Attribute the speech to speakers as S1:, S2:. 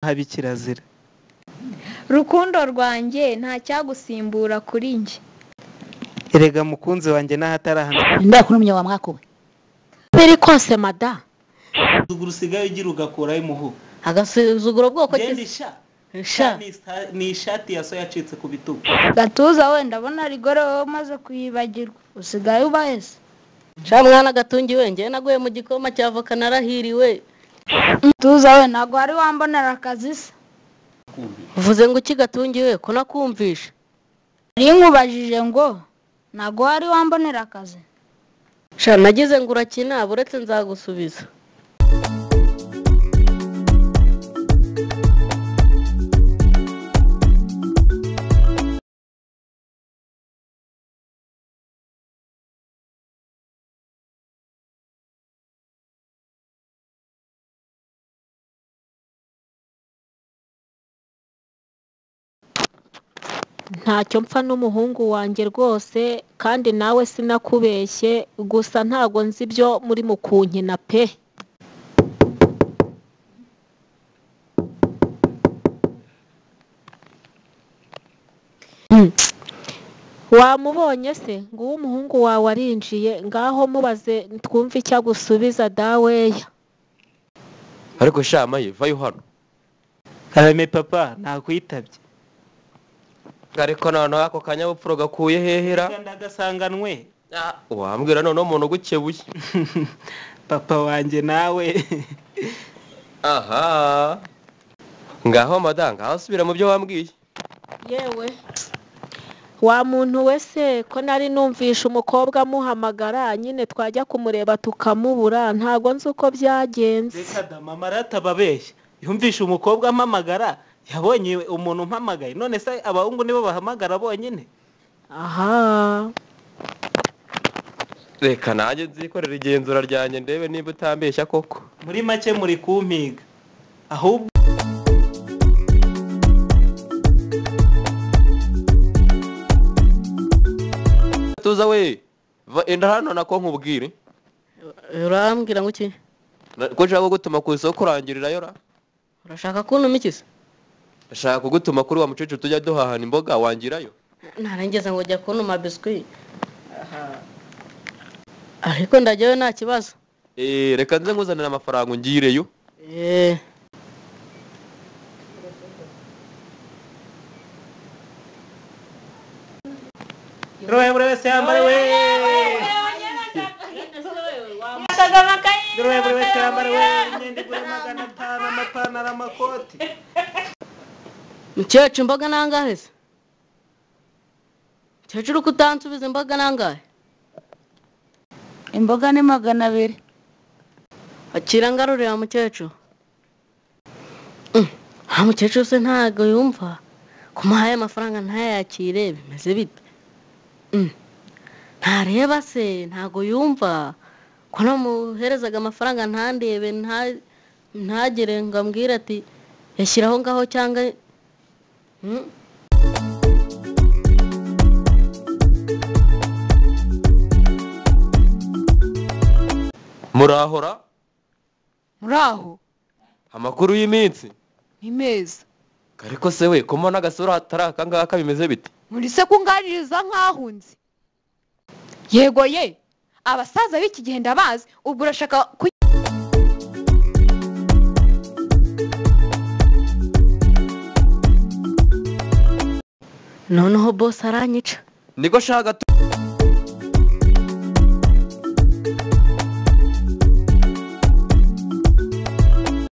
S1: Haba kirazira.
S2: Rukundo rwanjye nta cyagusimbura kuri njye.
S1: Erega mukunzi wanjye n'ahatarahana.
S3: Ndakunumye wa mwakuwe.
S4: Biri kose mada.
S1: Suzuguro usigaye ugira ugakurayo umuhu.
S3: Agasuzuguro bwoko
S1: ki? Sha. Ni ishati ya so yacitse ku bitugu.
S2: Gatuza we ndabona rigore wowe umaze kuyibagirwa. Usigaye ubahese.
S3: Sha mwana Gatungi we ngiye naguye mu gikoma cya voka narahiriwe.
S2: Tuza we ntago wari wambonera akazi se.
S3: Uvuze ngo iki Gatungi we ko nakumvisha?
S2: Nari nkubajije ngo ntago wari wambonera akazi.
S3: Sha nagize ngo urakina buretse nzagusubiza.
S4: Ntacyo mpfa n'umuhungu wanjye rwose kandi nawe sinakubeshye gusa ntago nzi ibyo muri mukunkina pe. Wamubonye se nguwo umuhungu wawe arinjiye ngaho mubaze twumve icyo agusubiza daweya.
S5: Ariko sha maye vayo hano.
S1: Karame papa nakwitabye.
S5: Ariko noneho ako kanyabupfura gakuye hehera
S1: ndagasanganwe.
S5: Wambwira noneho umuntu ugukebuye.
S1: Papa wanjye nawe.
S5: Aha ngaho madanga ngaho subira mu byo wambwiye.
S4: Yewe wa muntu wese ko nari numvisha umukobwa amuhamagara nyine twajya kumureba tukamubura ntago nzi uko byagenze.
S1: Reka da mama aratababeshya yumvisha umukobwa ampamagara yabonye umuntu umpamagaye none se abahungu nibo bahamagara bonyine.
S4: Aha
S5: reka nanjye nzikorera igenzura ryanjye ndebe niba utambeshya koko.
S1: Muri make muri kumpiga ahubwo.
S5: Tuza we enda hano nako nkubwire.
S3: Urambwira ngo iki?
S5: Ko nshaka kugutuma ku isoko urangirirayo ra?
S3: Urashaka kuntuma iki se?
S5: Ndashaka kugutuma kuri wa mukecuru tujya duhahana imboga wangirayo.
S3: Narengeza ngo jya kuntuma biscuit. Ariko ndajyayo nta kibazo.
S5: Reka nze nkuzanira amafaranga ungireyo.
S1: Rohe buri wese yambare we. Rohe buri wese yambare we. Imyenda igura 500 amapantaro amakoti.
S3: Mukecuru imboga nangahe se? Mukecuru kutansubiza imboga nangahe?
S6: Imboga ni 200.
S3: Akira ngarurira mukecuru. Ha mukecuru se ntago yumva kumuhaye amafaranga ntayakire bimeze bite? Ntareba se ntago yumva ko namuherezaga amafaranga ntandebe ntagere ngo ambwire ati yashyiraho ngaho cyangwa.
S5: Murahora?
S6: Muraho.
S5: Amakuru y'iminsi
S6: ni meza.
S5: Ariko se we ko mbona agasura atari aka ngaka bimeze bite?
S6: Muri se kunganiriza nkaho nzi. Yego ye abasaza b'iki gihe ndabazi ubwo urashaka.
S3: Noneho boss aranyica.
S5: Niko shaka.